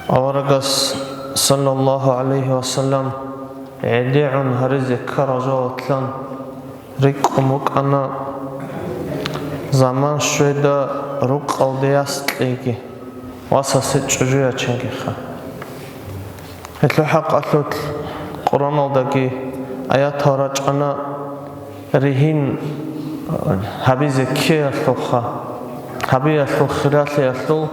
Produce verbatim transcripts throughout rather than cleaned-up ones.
Аварагас, саллаллагьу гӀалайгьи ва саллам, гӀедегӀун гьаризе ккарал жалатлъан рикӀкӀун букӀана заман щведа рукъалде яс кьеги, васасе чӀужу ячингиха. Гьелъул хӀакъалъулъ Къуръаналдаги аятал рачӀана ригьин гьабизе ккеялъулха, гьабиялъул хиралъиялъул.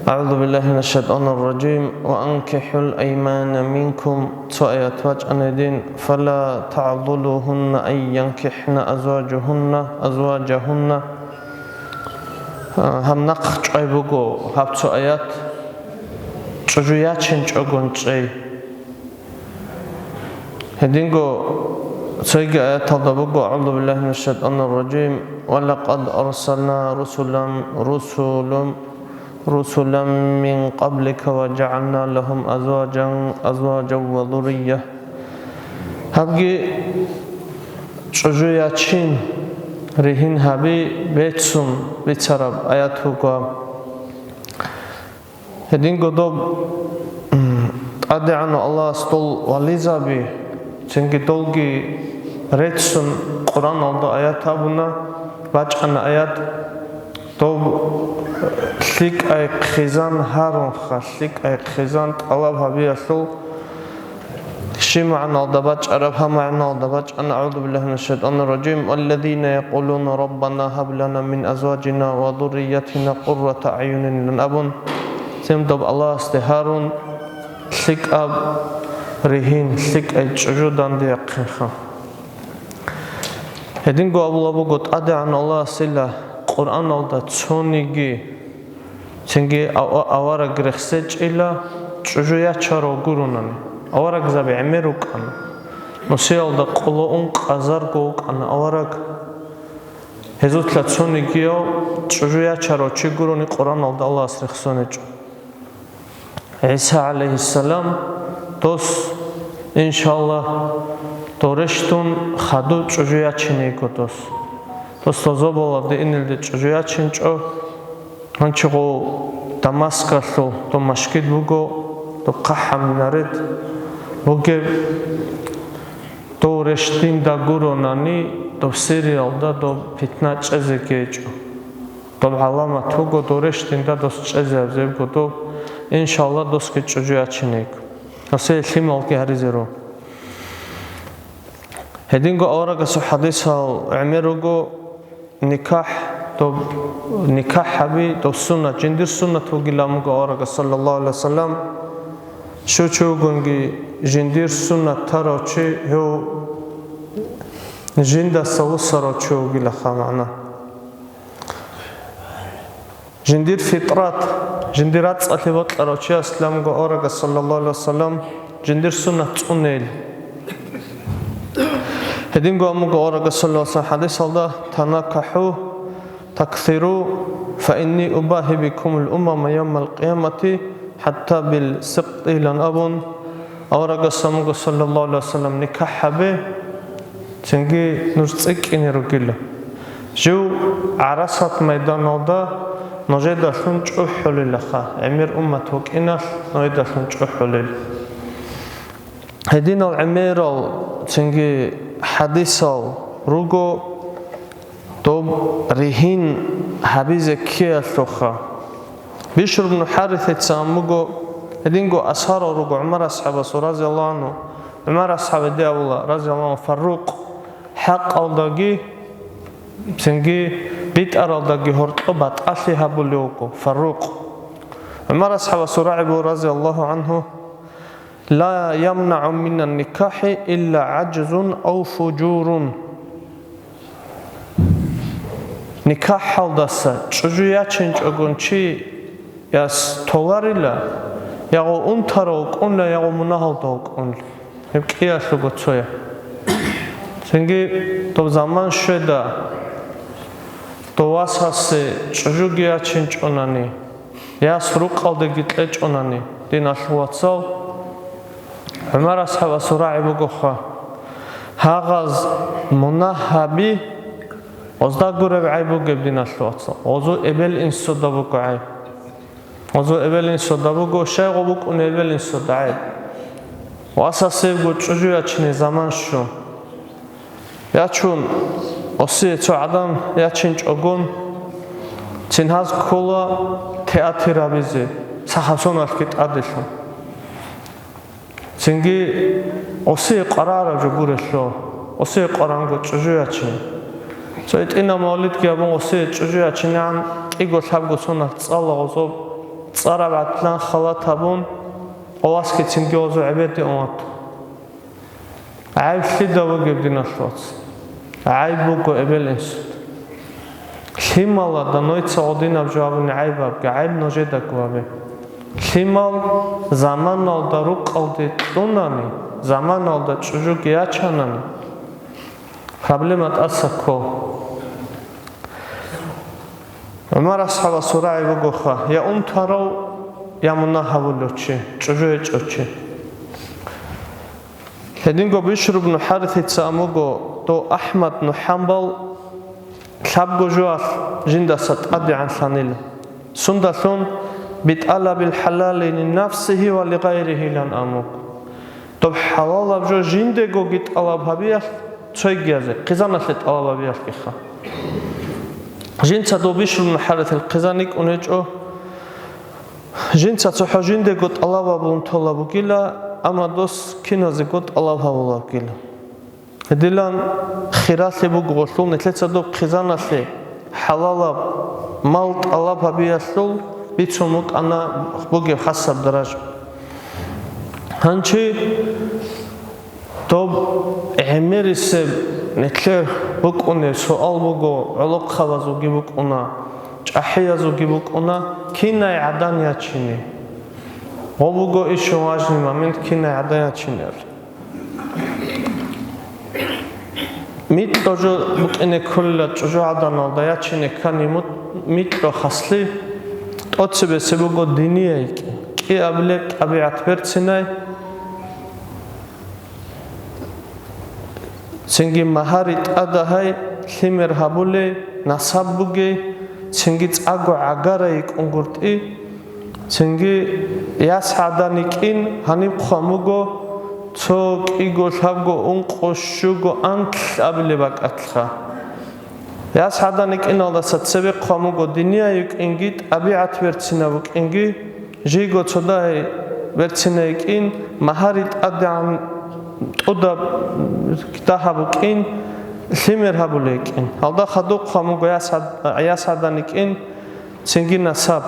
أعوذ بالله من الشيطان الرجيم. وأنكحوا الأيمان منكم, цо аят вачӀана гьедин, فلا تعضلوهن أن ينكحن أزواجهن، أزواجهن. Гьаб нахъ чӀвай буго гьаб цо аят, чӀужу ячинчӀогон чӀей. Гьединго цоги аяталда буго, أعوذ بالله من الشيطان الرجيم, ولقد أرسلنا رسلا، رسلا، رسلا من قبلك وجعلنا لهم أزواجا، أزواجا وذرية. Гьабги чӀужу ячин, ригьин гьаби бецун бицараб аят буго. Гьединго доб, м, ТӀадегӀанав Аллагьас дол вализаби, цинги долги реццун Къуръаналда аят абуна, бачӀана аят, доб лъикӀай хъизан гьарунха, лъикӀай хъизан тӀалаб гьабиялъул. Щиб магӀналда бачӀараб? Гьаб магӀналда бачӀана, أعوذ بالله من الشيطان الرجيم, والذين يقولون ربنا هب لنا من أزواجنا وذرياتنا قرة أعين илан абун, цин доб Аллагьасде гьарун, лъикӀаб ригьин, лъикӀай чӀужу дандеяхъинха. Гьединго абула буго ТӀадегӀан Аллагьасила Къуръаналда цониги, цинги ав-, авараг рехсечӀила чӀужу ячарав гуронани, аварагзаби гӀемер рукӀана. Нусиялда къоло ун къазарго вукӀана авараг. Гьезулъа цонигияв чӀужу ячарав чи гурони Къуръаналда Аллагьас рехсонечӀо. ГӀиса гӀалайгьиссалам, дос, иншаллагь, дорещтун хадув чӀужу ячинейго дос. Дос дозобалалде инелде чӀужу ячинчӀо. Гьанчи гъов Дамаскалъул дов машгид буго, дов хъахӀаб минарет бугеб, дов рещтинда гуронани, дов Сириялда дов питна чӀезе гьечӀо. Доб гӀаламат буго, дов рещтинда дос чӀезе абзебго доб, иншалла, досги чӀужу ячинейго. Гьасие лъималги гьаризе ро. Гьединго аварагасул хадисал гӀемер руго, никахӀ, доб, никахӀ гьаби, доб суннат, жиндир суннат вугилан буго аварагас, саллаллагьу гӀалайгьи ва саллам, щив чи вугонги жиндир суннат тарав чи, гьев жиндаса вуссарав чи вугилаха магӀна. Жиндир фитрат, жиндир рацӀцӀалъи бокьарав чиясламго аварагас, саллаллагьу гӀалайгьи ва саллам, жиндир суннат цӀунейил. Гьединго амуго аварагас, саллаллагьу гӀалайгьи ва саллам, хадисалда: «ТанакахӀу, таксиру, фа инни убагьи бикумул умама явмал къиямати хӀатта бил сикътӀи», — илан абун, аварагас амуго, саллаллагьу гӀалайгьи ва саллам, никахӀ гьабе, цинги нуж цӀикӀкӀине ругила. Жив гӀарасат майданалда нужедалъун чӀухӀулилаха, гӀемер уммат вукӀиналъ нужедалъун чӀухӀулел. Гьединал гӀемерал цинги хадисал руго, доб ригьин гьабизе ккеялъулха. Бишр ибн ХӀарисица амуго, гьединго асарал руго ГӀумар асхӀабасул, разияллагьу гӀангьу. ГӀумар асхӀабиде абула, разияллагьу гӀангьу, Фаррукъ, хӀакъалдаги, цинги битӀаралдаги гьоркьоб батӀалъи гьабулев вуго, Фаррукъ. ГӀумар асхӀабасул рагӀи буго, разияллагьу гӀангьу: «Ла ямнагӀу минан никахӀи илла гӀаджзун ав фужурун». НикахӀалдаса чӀужу ячинчӀогон чияс толарила, ягъо унтарав вукӀунила, ягъо мунагьалда вукӀунила. Гьеб кӀиялъуго цоя. Цинги доб заман щведа, дов васасе чӀужуги ячинчӀонани, яс рукъалдеги кьечӀонани, диналъул вацал, ГӀумар асхӀабасул рагӀи бугоха: «Гьагъаз мунагь гьаби, гъозда гуреб гӀайиб бугеб, диналъул вацал, гъозул эбел-инсуда буго гӀайиб». Гъозо эбел-инсуда буго, щай гъо букӀуна эбел-инсуда гӀайиб? Васасебго чӀужу ячине заман щун. Ячун, осие цо гӀадан ячинчӀогон, цин гьаз ккола театр гьабизе, сахаб соналъги тӀаделъун. Цинги осие къварараб жо гурелъул, осие къваранго чӀужу ячин. Цо гьитӀинаб мавлидги гьабун, осие чӀужу ячинегӀан кӀиго-лъабго соналъ цӀала гъозоб, цӀараб гӀадлан халат гьабун, гъовасги цинги гъозо гӀебеде умат. ГӀайб лъида бугеб, диналъ вац? ГӀайб буго эбел-инсуда. Лъималада нойца гъодинаб жо абуни гӀайб абги, гӀайб нужедаго абе. Лъимал заманалда рукъалде кьунани, заманалда чӀужуги ячанани, проблема тӀаса ккол. ГӀумар асхӀабасул рагӀи бугоха: я унтарав, я мунагь гьавулев чи, чӀужу гьечӀев чи. Гьединго Бишр ибн ХӀарисица ан буго, дов Ахмад ибн ХӀамбал лъабго жоялъ жиндаса тӀадегӀанлъанила. Сундалъун: «БитӀалабил хӀалали ли нафсигьи ва ли гъайригьи», – илан ан буго. Доб хӀалалаб жо жиндегоги тӀалаб гьабиялъ, цойгиязе, хъизаналъе тӀалаб гьабиялъгиха. Жинца дов Бишр ибн ХӀарисил хъизан йикӀун гьечӀо, жинца цохӀо жиндего тӀалаб гьабун тола бугила, амма дос киназего тӀалаб гьабулабгила. Гьедилан хиралъи буго гъолъул, нилъеца доб хъизаналъе хӀалалаб мал тӀалаб гьабиялъул бицун букӀана бугеб хасаб даража. Гьанчи доб гӀемерисеб нилъер букӀунеб суал буго, гӀолохъабазулги букӀуна, чӀахӀиязулги букӀуна, кинай гӀадан ячине? Гъо буго ишин важный момент, кинай гӀадан ячине аб. Микьо жо букӀине кколила чӀужугӀаданалда ячине ккани мут-, микьо хаслъи, тӀоцебесеб буго динияй кӀи-, кӀиабилеб тӀабигӀат берцинай, цинги магьари тӀадагьай, лъимер гьабулей, насаб бугей, цинги цӀаго гӀагарай йикӀунгуртӀи, цинги яс гӀадан йикӀин гьаниб хъван буго, цо кӀиго, лъабго, ункъо, щуго, анлъ абилеб бакӀалъха. Яс гӀадан йикӀиналдаса цебе хъван буго динияй йикӀинги, тӀабигӀат берцинаб букӀинги, жийго цо дагьай берцинай йикӀин, магьари тӀадегӀан тӀудаб дагьаб букӀин, лъимер гьабулей йикӀин. Гьалда хадуб хъван буго яс гӀад-, яс гӀадан йикӀин, цинги насаб.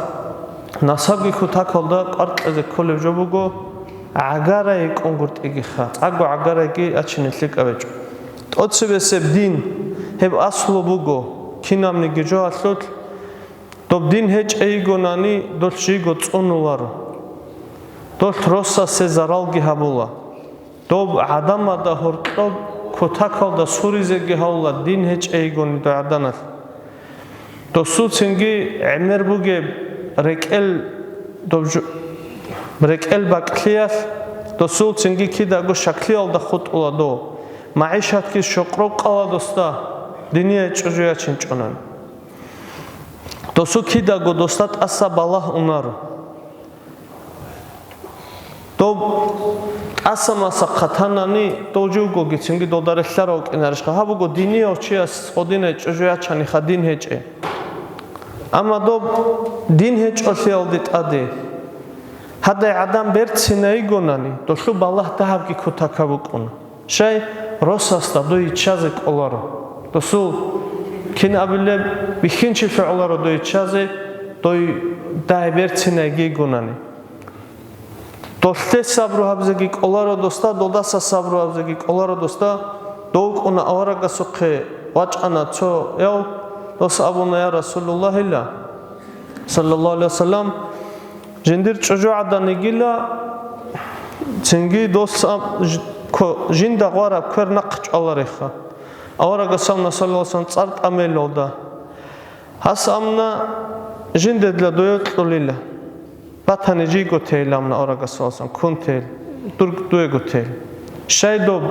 Насабги кутакалда къваркьизе кколеб жо буго, гӀагарай йикӀунгуртӀигиха, цӀаго гӀагарайги ячине лъикӀаб гьечӀо. ТӀоцебесеб дин, гьеб аслу буго, кинабниги жоялъулъ, доб дин гьечӀей йигонани, долъ жийго цӀунуларо. Долъ росасе заралги гьабула. Доб гӀадамазда гьоркьоб кутакалда суризеги гьавула дин гьечӀей йигони дой гӀаданалъ. Досул цинги гӀемер бугеб рекӀел, доб жо-, рекӀел бакӀлъиялъ, досул цинги кидаго щаклъиялда хутӀула дов. МагӀишатги щокъроб къала досда, динияй чӀужу ячинчӀунан. Досу кидаго досда тӀаса балагь унаро. Доб тӀаса-маса хъатанани, дов живгоги цинги долда релълъарав вукӀинарищха? Гьаб буго динияв чияс гъодинай чӀужу ячаниха дин гьечӀей. Амма доб дин гьечӀолъиялде тӀаде, гьадай гӀадан берцинай йигонани, долъул балагь дагьабги кутакаб букӀуна. Щай, росасда дой йиччазе кӀоларо. Досул кин абилеб бихьинчилъи гӀоларо дой йиччазе, дой дагьай берцинайги йигонани. Долъе сабру гьабизеги кӀоларо досда, долдаса сабру гьабизеги кӀоларо досда. Дов вукӀуна аварагасухъе, вачӀана цо яв, дос абуна: «Я Расулуллагьила, саллаллагьу гӀалайгьи вассалам, жиндир чӀужугӀадан йигила, цинги дос аб-, ж-, ко-, жинда гъвараб квер нахъ чӀвалареха». Аварагас абуна, саллаллагьу гӀалайгьи вассалам, цӀар тӀамелалда. Гьас абуна: «Жиндедила дуе кьолила. Батани жийго тейилан», – абуна аварагас, саллаллагьу гӀалайгьи вассалам, – «ккун тейил, дур-, дуего тейил». Щай доб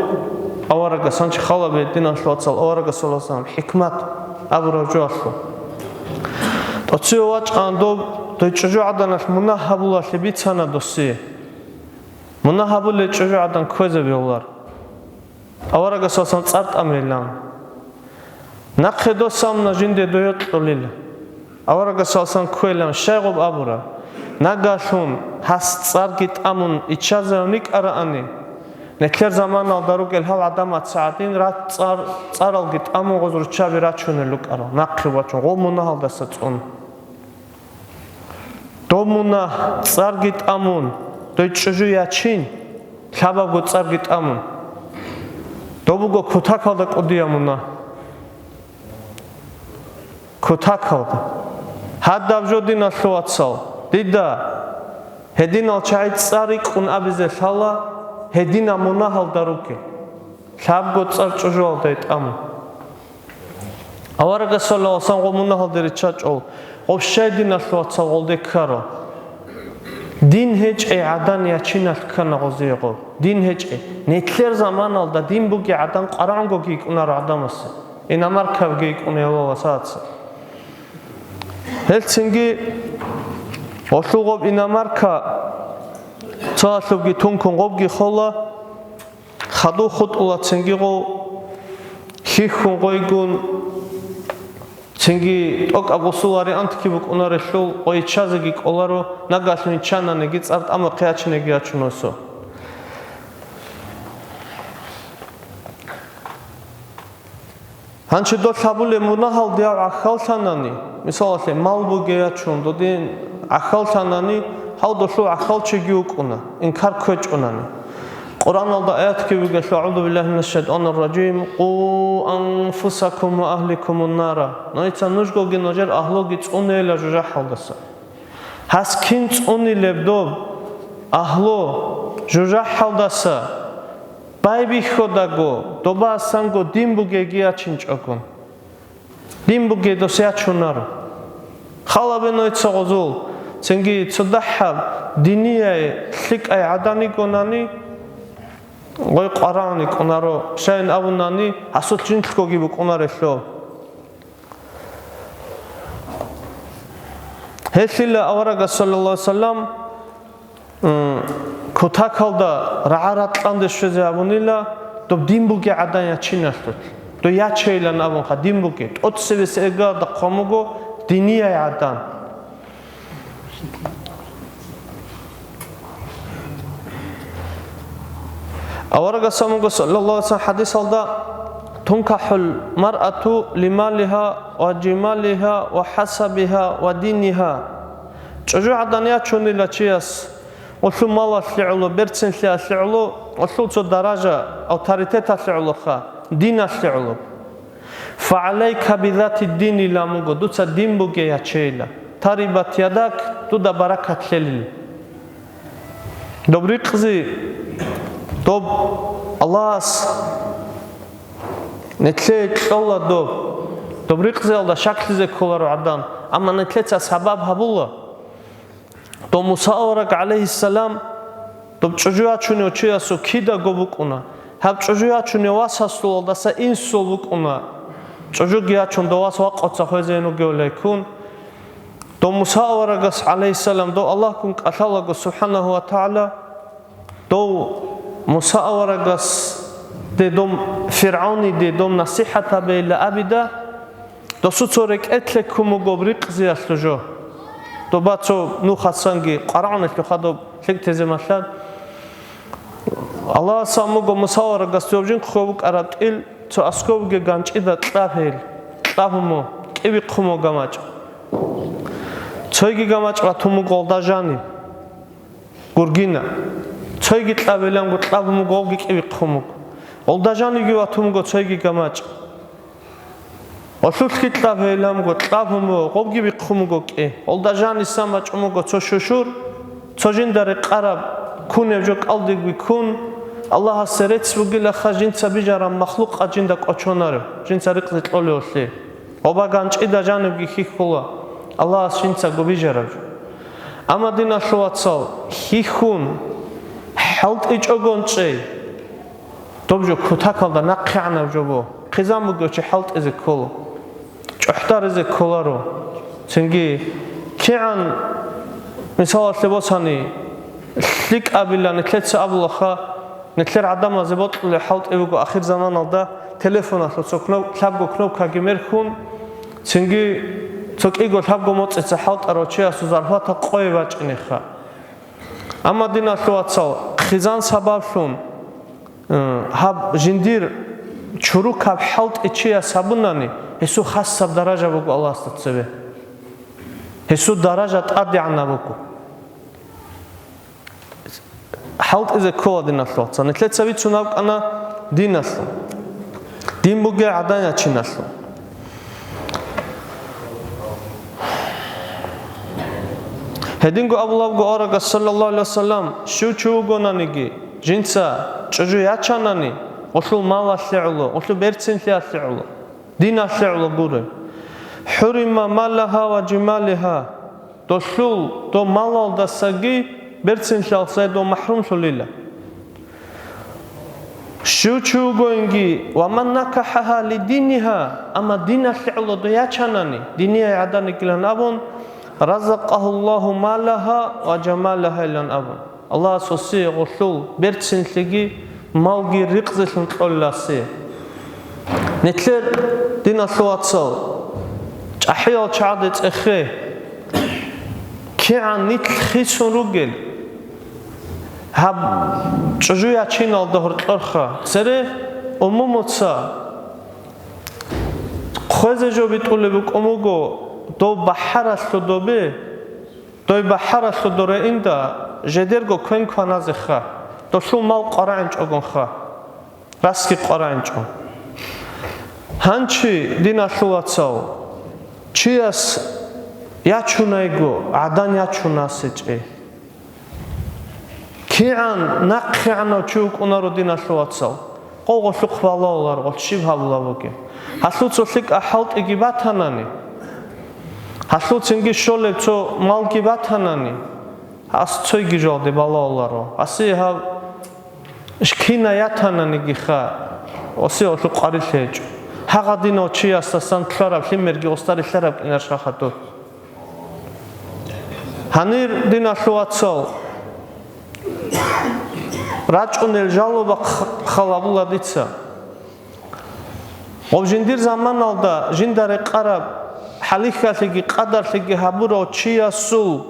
аварагас, гьанчи хал гьабе, диналъул вацал, аварагас, саллаллагьу гӀалайгьи вассалам, хӀикмат абураб жоялъул. ТӀоцеве вачӀан доб Дой чӀужугӀаданалъ мунагь гьабулалъе бицана досе. Мунагь гьабулел чӀужугӀадан кквезабе гьолар. Аварагасалсан цӀар тӀамейилан. Нахъе досамна жинде дойо кьолил. Аварагасалсан кквелан щайгъуб абура. Нагагьлъун гьас цӀарги тӀамун иччазарав никӀараани, нилъер заманалда ругел гьал гӀадамаца гӀадин, ра-, цӀар-, цӀаралги тӀамун гъоз руччаби рачунел рукӀарал, нахъе вачун, гъов мунагьалдаса цӀун. Доб мунагь цӀарги тӀамун, дой чӀужу ячин, лъабабго цӀарги тӀамун. Доб буго кутакалда кӀудияб мунагь. Кутакалда. Гьадаб жо, диналъул вацал, дида гьединал чагӀи цӀар рикӀкӀун абизе лъала, гьединаб мунагьалда ругел. Лъабго цӀар чӀужуялда тӀамун. Аварагас саллаллагьу гӀалайгьи ва саллам гъо мунагьалде риччачӀо, гъоб щай, диналъул вацал, гъолде ккарал? Дин гьечӀей гӀадан ячиналъ ккана гъозие гъо. Дин гьечӀей. Нилъер заманалда дин бугей гӀадан къварагӀунгоги йикӀунаро гӀадамасе. Иномаркабги йикӀуна гьелъул васаца. Гьелцинги гъолъул гъоб иномарка цоалъубги тункун гъобги хола, хадув хутӀула, цинги гъов хьихьун гъойгун, цинги тӀокӀаб гъусул вариантги букӀунарелъул, гъой иччазеги кӀоларо, нагагьлъун иччананиги цӀар тӀамухъе ячинеги ячун гъосо. Гьанчи дол гьабулеб мунагьал дияв гӀахьаллъанани, мисалалъе, мал бугеячун додин гӀахьаллъанани, гьав долъул гӀахьалчиги вукӀуна, инкар кквечӀунани. Къуръаналда аятги бугелъул: «АгӀузу биллагьи минаш шайтӀанир ражим, къу анфусакум ва агьликумун нара». Нужеца нужгоги нужер агьлуги цӀунейила жужахӀалдаса. Гьас кин цӀунилеб доб, агьлу, жужахӀалдаса? Байбихьодаго, добасанго дин бугеги ячинчӀогун. Дин бугей дос ячунаро. Халабе нужеца гъозул, цинги цо дагьаб динияй лъикӀай гӀадан йигонани, гъой къварагӀун йикӀунаро, щайин абунани, гьасулъ жинлъгоги букӀунарелъул. Гьелъила аварагас, саллаллагьу гӀалайгьи ва саллам, м, кутакалда рагӀа-ракьанде щвезе абунила, доб дин бугей гӀадан ячиналъулъ, дой ячейилан абунха дин бугей, тӀоцебесеб иргаялда хъван буго динияй гӀадан. Аварагас абун буго, саллаллагьу гӀалайгьи ва саллам, хӀадисалда: «Тункахьул маръату лималигьа ва жималигьа ва хӀасабигьа ва динигьа». ЧӀужугӀадан ячунила чияс, гъолъул малалъе гӀоло, берцинлъиялъе гӀоло, гъолъул цо даража, авторитеталъе гӀолоха, диналъе гӀоло. «ФагӀалайка бизати дини», ламуго, дуца дин бугей ячейила. «Тарибат ядак», дуда баракат лъелил. Доб рикъзи, доб Аллагьас нилъее кьола доб. Доб рикъзиялда щаклъизе кколаро гӀадан, амма нилъеца сабаб гьабула. Дов Муса авараг, гӀалайгьиссалам, доб чӀужу ячунев чиясул кидаго букӀуна. Гьаб чӀужу ячунев васасулалдаса инсул букӀуна. ЧӀужуги ячун, дов вас вакъоца хвезейин вугевлайккун. Дов Муса аварагас, гӀалайгьиссалам, дов Аллагьгун кӀалъалаго, субхӀанагьу ва тагӀала, дов Муса аварагасде, дов ФиргӀавниде, дов насихӀат гьабейилла абида, досул цо рекӀелъе ккун буго рикъзиялъул жо. Доба цо нухасанги къварагӀуналъухъа доб лъикӀ тезе малъа. Аллагьас абун буго Муса аварагасде, доб жинхъго букӀараб тӀил цо аскӀобги ганчӀида кьаб гьел, кьаб гьуму, кӀибихъ гьуму гамачӀ. Цойги гамачӀ батун буго гъолда жаниб. Гургина. Цойги кьабиланго кьаб гьумуго, гъовги кӀибихъ гьумуго. Гъолда жанивги ватун буго цойги гамачӀ. Гъолъулъги кьабиланго кьаб гьумуго, гъовги бихъ гьумуго кӀи. Гъолда жанисан бачӀун буго цо шушур, цо жинда рекъараб ккунеб жо кӀалдибги ккун, Аллагьасе рецц бугилаха жинца бижараб махлукъат жинда кӀочонарев, жинца рикъзи кьолевлъи. Гъоба ганчӀида жанибги хьихьула, Аллагьас жинцаго бижараб жо. Амма, диналъул вацал, хьихьун, хӀалтӀичӀогон чӀей. Доб жо кутакалда нахъегӀанаб жо бу. Хъизан бугев чи хӀалтӀизе ккола, чӀухӀдаризе кколаро. Цинги кигӀан Мисалалъе босани, лъикӀабилан нилъеца абулаха, нилъер гӀадамазе бокьулеб хӀалтӀи буго ахирзаманалда телефоналъул цо кноп-, лъабго кнопкаги мерхьун, цинги цо кӀиго лъабго моцӀица хӀалтӀарав чиясул зарплата къое бачӀинеха. Амма, диналъул вацал, хъизан сабаблъун, э, гьаб жиндир чурукаб хӀалтӀи чияс гьабунани, гьесул хасаб даража буго Аллагьасда цебе. Гьесул даража тӀадегӀанаб буго. ХӀалтӀизе ккола, диналъул вацал. Нилъеца бицун абкӀана диналъул. Дин бугей гӀадан ячиналъул. Гьединго абулеб буго аварагас, саллаллагьу гӀалайгьи вассалам, щив чи вугонаниги, жинца чӀужу ячанани, гъолъул малалъе гӀоло, гъолъул берцинлъиялъе гӀоло, диналъе гӀоло гуре. «ХӀурима малагьа ва жималигьа», долъул, дов малалдасаги берцинлъиялдасаги дов махӀрумлъулила. Щив чи вугониги, «ва ман накахӀагьа лидинигьа», амма диналъе гӀоло дов ячанани, динияй гӀадан йикӀилан абун, «разакъагьуллагьу малагьа ва жамалагьа», илан абун. Аллагьас гьесие гъолъул берцинлъиги малги ризкъилъун кьолила гьесие. Нилъер, диналъул вацал, чӀахӀиял чагӀазде цӀехе, кигӀан нилъ хисун ругел, гьаб чӀужу ячиналда гьоркьорха, цере умумуца хвезе жо битӀулеб букӀун буго дов бахӀаралъул добе, дой бахӀаралъул доре инда, жидерго квен кваназеха, долъул мал къварагӀинчӀогонха, расги къварагӀинчӀо. Гьанчи, диналъул вацал, чияс ячунайго, гӀадан ячуна гьесие. КигӀан нахъегӀанав чи вукӀунаро, диналъул вацал, гъов гъолъухъ балагьуларо, гъолъ щиб гьабулеб бугеб. Гьалъул цо лъикӀаб хӀалтӀиги батанани, гьалъул цинги щолеб цо малги батанани, гьас цойги жоялде балагьуларо. Гьасие гьаб кина ятананигиха, гьасие гьалъухъ къварилъи гьечӀо. Гьагъадинав чиясдасан лъараб лъимерги гъосда релълъараб кӀинарищха хадур. Гьанир, диналъул вацал, рачӀунел жалобахъ хал гьабула дица. Гъоб жиндир заманалда жинда рекъараб хӀалихьалъиги къадарлъиги гьабурав чиясул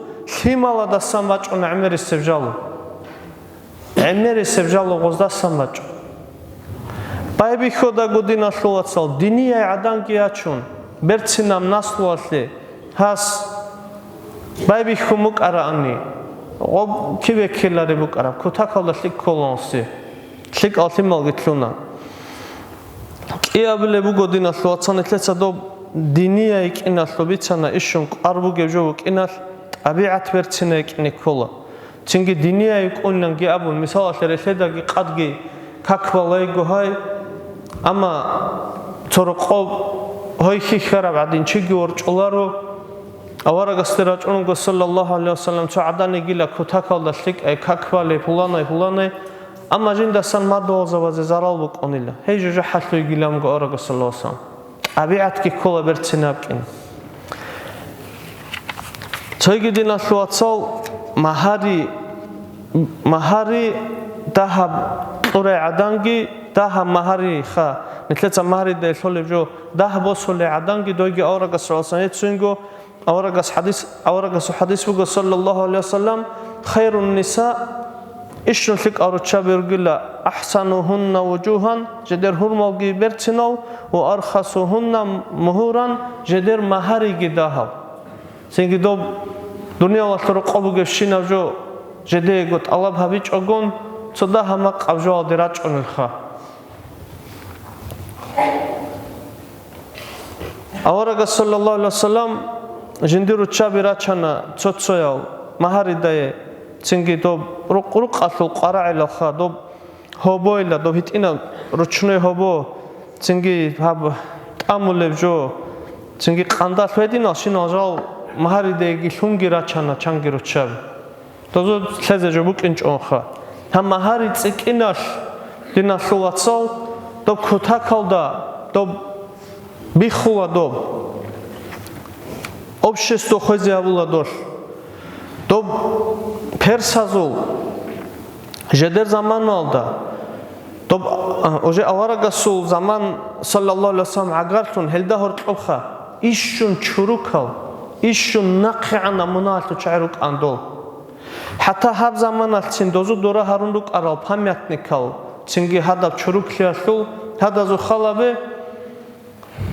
лъималадасан бачӀуна гӀемерисеб жало. ГӀемерисеб жало гъоздасан бачӀо. Байбихьодаго, диналъул вацал, динияй гӀаданги ячун, берцинаб наслуялъе гьас байбихьун букӀараани, гъоб киве ккелареб букӀараб, кутакалда лъикӀ кколаунси, лъикӀал лъималги лъуна. КӀиабилеб буго, диналъул вацал, нилъеца доб динияй йикӀиналъул бицана, ишшун кӀвар бугеб жо букӀиналъ, тӀабигӀат берцинай йикӀине ккола. Цинги динияй йикӀунанги абун, мисалалъе, релълъедаги къадги как балайго гьай, амма цо рокъоб гьой хьихьараб гӀадин чиги ворчӀуларо, аварагасде рачӀунго, саллаллагьу гӀалайгьи вассалам, цо гӀадан йигила кутакалда лъикӀай как балей, пуланай, пуланай, амма жиндасан мадугьалзабазе зарал букӀунила. Гьей жужахӀалъуй йигиламго аварагас, саллаллагьу гӀалайгьи вассалам. ТӀабигӀатги ккола берцинаб кӀин. Цойги, диналъул вацал, магьари, магьари дагьаб кьурай гӀаданги, дагьаб магьариха, нилъеца магьарида лъолеб жо, дагь босулей гӀаданги, дойги аварагас, саллаллагьу гӀалайгьи вассалам, гьецинго аварагас хӀадис, аварагасул хӀадис буго, саллаллагьу гӀалайгьи вассалам, хайрун ниса, ишшун лъикӀал руччаби ругила, ахсанугьунна вужугьан, жидер гьурмалги берцинал, ва архасугьунна мугьуран, жидер магьариги дагьал. Цинги доб дуниялалъул рокъоб бугебщинаб жо жидеего тӀалаб гьабичӀогон, цо дагьа-макъаб жоялде рачӀунелха. Аварагас, саллаллагьу гӀалайгьи вассалам, жиндир руччаби рачана цо-цоял магьаридае, цинги доб рукъ-, рукъалъул къварагӀелалха, доб гьобойла, доб гьитӀинаб ручной гьобо, цинги гьаб тӀамулеб жо, цинги къандалъ гьединалщинал жал магьаридеги лъунги рачана чанги руччаби. Дозул лъезе жо букӀинчӀонха. Гьаб магьари цӀикӀкӀиналъ, диналъул вацал, доб кутакалда, доб биххула доб. Общество хвезе гьабула долъ. Доб персазул жедер заманалда, доб, а, уже аварагасул заман, саллаллаху алейхи ва саллям, гӀагарлъун, гьелда гьоркьобха, ищун чурукал, ищун нахъегӀан намунаялъул чагӀи рукӀан дол. ХӀатта гьаб заманалъцин дозу дора гьарун рукӀарал памятникал, цинги гьадаб чуруклъиялъул, гьадазул халабе,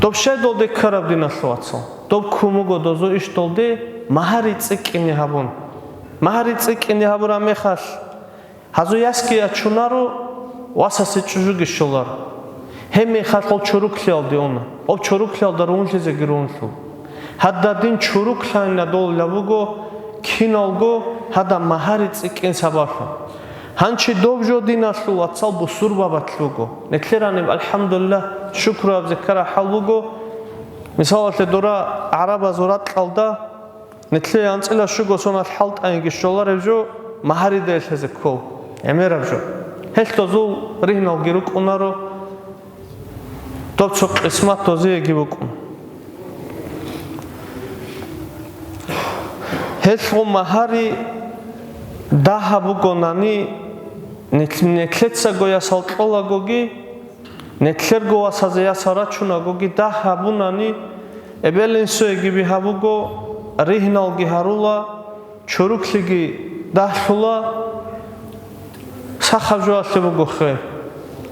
доб щай долде ккараб, диналъул вацал? Доб ккун буго дозу иш долде магьари цӀикӀкӀине гьабун. Магьари цӀикӀкӀине гьабураб мехалъ, гьазул ясги ячунаро, васасе чӀужуги щоларо. Гьеб мехалъ гъол чуруклъиялде уна. Гъоб чуруклъиялда ругьунлъизеги ругьунлъул. Гьададин чуруклъанина долила буго киналго гьадаб магьари цӀикӀкӀин сабаблъун. Гьанчи доб жо, диналъул вацал, бусурбабалъ буго. Нилъераниб, алхӀамдулиллагь, шукру гьабизе ккараб хӀал буго. Мисалалъе, дора гӀарабазул ракьалда, нилъее анцӀила щуго соналъ хӀалтӀайинги щолареб жо, магьарида лъезе ккол, гӀемераб жо. Гьелъ дозул ригьналги рукӀунаро, доб цо къисмат дозиеги букӀун. Гьелъго магьари дагьаб бугонани, нилъ-, нилъецаго ясал кьолагоги, нилъерго васазе ясал рачунагоги дагь гьабунани, эбел-инсуеги бигьа буго, ригьналги гьарула, чуруклъиги дагьлъула, сахаб жоялъе буго хер.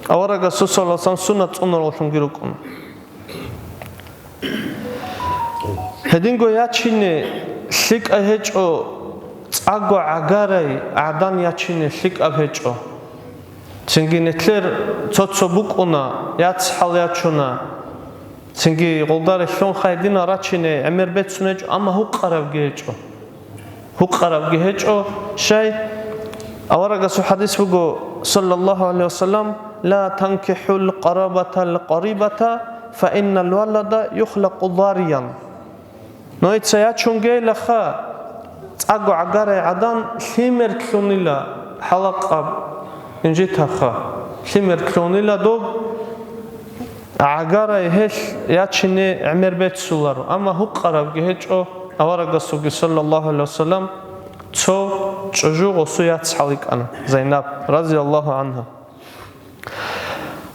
Аварагасул саллаллаху алейхи ва саллям суннат цӀунараллъунги рукӀун. Гьединго ячине лъикӀай гьечӀо, цӀакъго гӀагарай гӀадан ячине лъикӀаб гьечӀо. Цинги нилъер цо-цо букӀуна, яцхӀал ячуна. Цинги гъолда релълъун хайдина рачине гӀемер бецун гьечӀо, амма гьукъарабги гьечӀо. Гьукъарабги гьечӀо. Щай? Аварагасул хадис буго, саллаллаху гӀалайхи ва саллям: «Ла танкихӀул къарабатал къарибата, фа иннал валада юхлакъу дариян». Нужеца ячунгейилаха, цӀакъго гӀагарай гӀадан лъимер лъунила хӀалакъаб инжитаха, лъимер лъунила доб гӀагарай гьелъ ячине гӀемер беццуларо, амма гьукъарабги гьечӀо, аварагасулги, саллаллаху гӀалайхи ва саллям, цо чӀужу гъосул яцхӀал йикӀана, Зайнаб, разияллаху гӀанха.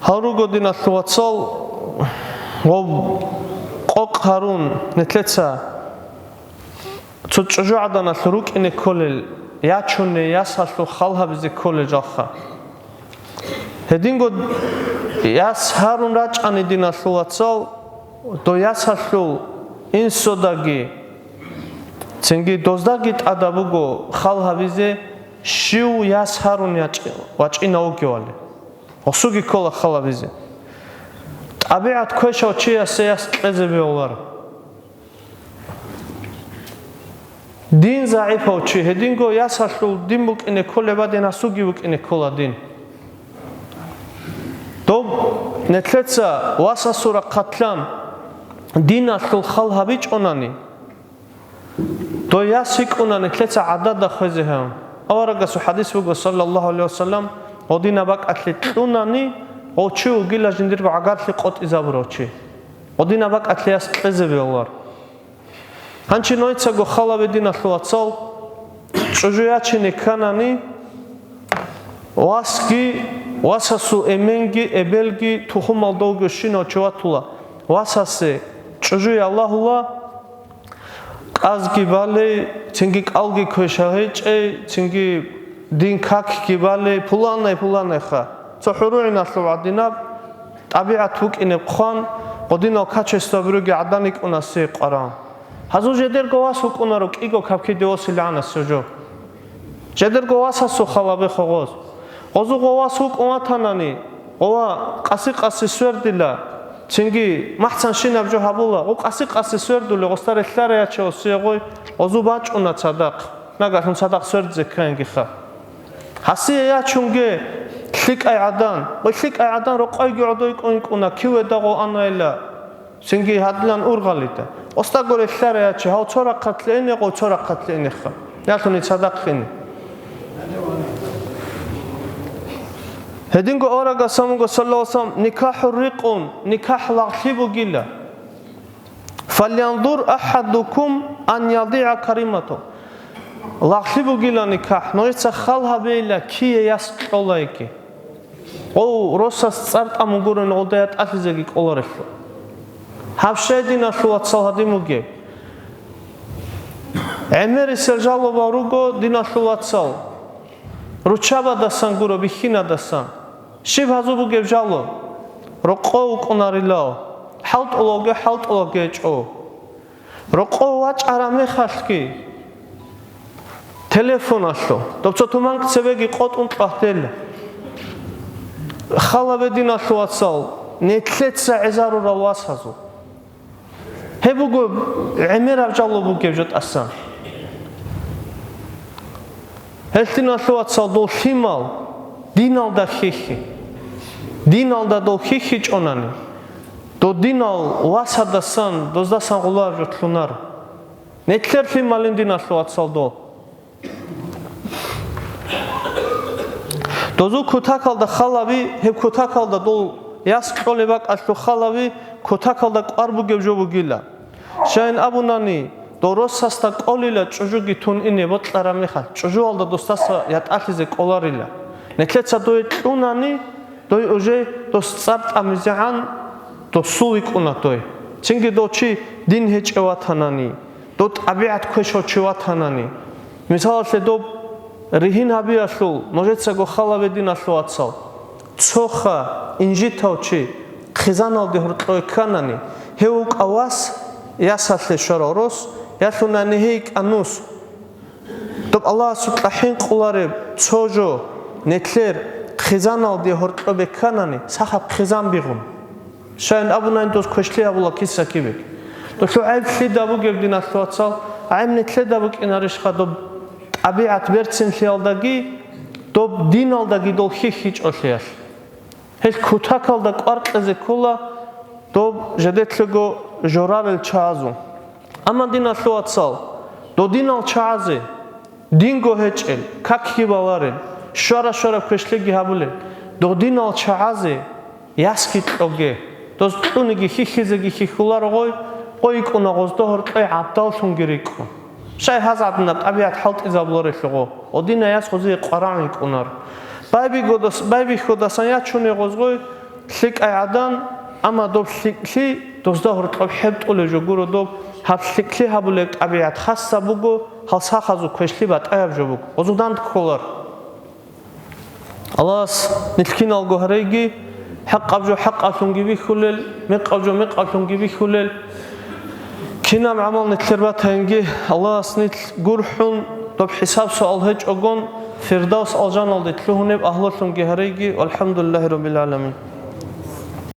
Гьал руго, диналъул вацал, гъоб къокъ гьарун, нилъеца цо чӀужугӀаданалъ рукӀине кколел, ячуней ясалъул хал гьабизе кколел жалха. Гьединго яс гьарун рачӀани, диналъул вацал, дов ясалъул инсодаги, цинги доздаги тӀадаб буго хал гьабизе, щив яс гьарун ячӀи-, вачӀинав вугевали. Гъосулги ккола хал гьабизе. ТӀабигӀат квешав чиясе яс кьезе бегьуларо. Дин загӀипав чи, гьединго ясалъул дин букӀине кколеб бадин, гьасулги букӀине ккола дин. Доб нилъеца васасул рахъалъан диналъул хал гьабичӀонани, дой яс йикӀуна нилъеца гӀадада хвезе гьев. Аварагасул хадис буго, саллаллаху гӀалайхи ва саллям, гъодинаб бакӀалъе кьунани, гъов чи вугила жиндирго гӀагарлъи къотӀизабурав чи. Гъодинаб бакӀалъе яс кьезе бегьулар. Гьанчи нужецаго хал гьабе, диналъул вацал, чӀужу ячине кканани, васги, васасул эменги, эбелги, тухумалда вугевщинав чи ватула, васасе чӀужу ялагьула, кӀазги балей, цинги кӀалги квеша гьечӀей, цинги дин какги балей, пуланай-пуланайха. Цо хӀурулгӀиналъул гӀадинаб тӀабигӀат букӀинеб хъван, гъодинал качестваби ругел гӀадан йикӀунасе къваран. Гьазул жедерго вас вукӀунаро кӀиго капкиде восилгӀанасев жо. Жедерго васасул хал гьабе гъоз. Гъозул гъов вас вукӀун ватанани, гъова къаси-къаси свердила, цинги махцанщинаб жо гьабула, гъов къаси-къаси свердули, гъосда релълъарай яча осиягъой, гъозу бачӀуна цадахъ, нагагьлъун цадахъ свердизе ккангиха. Гьасие ячунге лъикӀай гӀадан, гъой лъикӀай гӀадан рокъойги гӀодой кӀун йикӀуна, киведа гъов анайила. Цинги гьадилан ургъалида. Осда горе лъарая чи, гьав цо рахъалъе ине, гъов цо рахъалъе инеха. Ялъуни цадахъ ине. Гьединго аварагас амуго, саллаллаху алейхи ва саллям, никахӀ рикъун, никахӀ лагълъи бугила. Фалянзур ахадукум ан ядигӀа каримату. Лагълъи бугилани кахӀ, нужеца хал гьабейила, кие яс кьола йиги. Гъов росас цӀар тӀамун гурони гъолда ятӀалъизеги кӀоларелъул. Гьаб щай, диналъул вацал, гьадин бугеб? ГӀемерисел жалобал руго, диналъул вацал, руччабадасан гуро, бихьинадасан. Щиб гьазул бугеб жало? Рокъов вукӀунарилав, хӀалтӀулавги хӀалтӀулавги гьечӀо. Рокъов вачӀараб мехалъги телефоналъул, доб цо туманкӀ цебеги къотӀун кьватела. Хал гьабе, диналъул вацал, нилъеца гӀезарурал васазул. Гьеб буго гӀемераб жало бугеб жо тӀасан. Гьелъ, диналъул вацал, дол лъимал диналда хьихьи. Диналда дол хьихьичӀонани, дол динал васадасан, доздасан гъулараб жо лъунаро. Нилъер лъималин, диналъул вацал, дол. Дозул кутакалда хал гьаби, гьеб кутакалда дол яс кьолеб бакӀалъул хал гьаби, кутакалда кӀвар бугеб жо бугила. Щайин абунани, дол росасда кӀолила чӀужуги тун ине бокьараб мехалъ, чӀужуялда досдаса ятӀалъизе кӀоларила. Нилъеца дое кьунани, дой уже дос цӀар тӀамизегӀан досул викӀуна дой. Цинги дов чи дин гьечӀев ватанани, дов тӀабигӀат квешав чи ватанани. Мисалалъе, доб ригьин гьабиялъул нужецаго хал гьабе, диналъул вацал. Цоха инжитав чи хъизаналде гьоркьове кканани, гьев вукӀа вас, ясалъе щварав рос, ялъунани гьей йикӀа нус. Доб Аллагьасукьа хӀинкъулареб цо жо, нилъер хъизаналде гьоркьобе кканани, сахаб хъизан бигъун. Щайин абунани, дос квешлъи гьабула киса-кибе. Долъул гӀайб лъида бугеб, диналъул вацал? ГӀайб нилъеда букӀинарищха, доб тӀабигӀат берцинлъиялдаги, доб диналдаги дол хьихьичӀолъиялъ? Гьел кутакалда кӀвар кьезе ккола доб жидетлъего жорарел чагӀазул. Амма, диналъул вацал, додинал чагӀазе, динго гьечӀел, какги баларел, щвара-щвараб квешлъиги гьабулел, додинал чагӀазе ясги кьоге, доз кьуниги хьихьизеги хьихьуларо гъой, къойикӀуна гъоздогьор кьей гӀабдаллъунги рикӀкӀун. Щай гьаз гӀадинаб тӀабигӀат хӀалтӀизабуларелъул гъо, гъодинай яс гъозие къварагӀун йикӀунаро. Байбихьудас-, байбихьудасан ячуне гъозгъой лъикӀай гӀадан, амма доб лъикӀлъи дозда гьоркьоб хӀебтӀулеб жо гуро доб, гьаб лъикӀлъи гьабулеб тӀабигӀат хасаб буго, гьал сахазул квешлъи батӀаяб жо буго. Гъозул данде кколар. Аллагьас нилъ киналго гьарейги, хӀакъаб жо хӀакъалъунги бихьулел, мекъаб жо мекъалъунги бихьулел. Кинаб гӀамал нилъер батаинги, Аллагьас нилъ гурхӀун, доб хӀисаб-суал гьечӀогон, Фирдавс алжаналде лъугьунеб агьлулъунги гьарейги. ВалхӀамдулиллагьи раббил гӀаламин.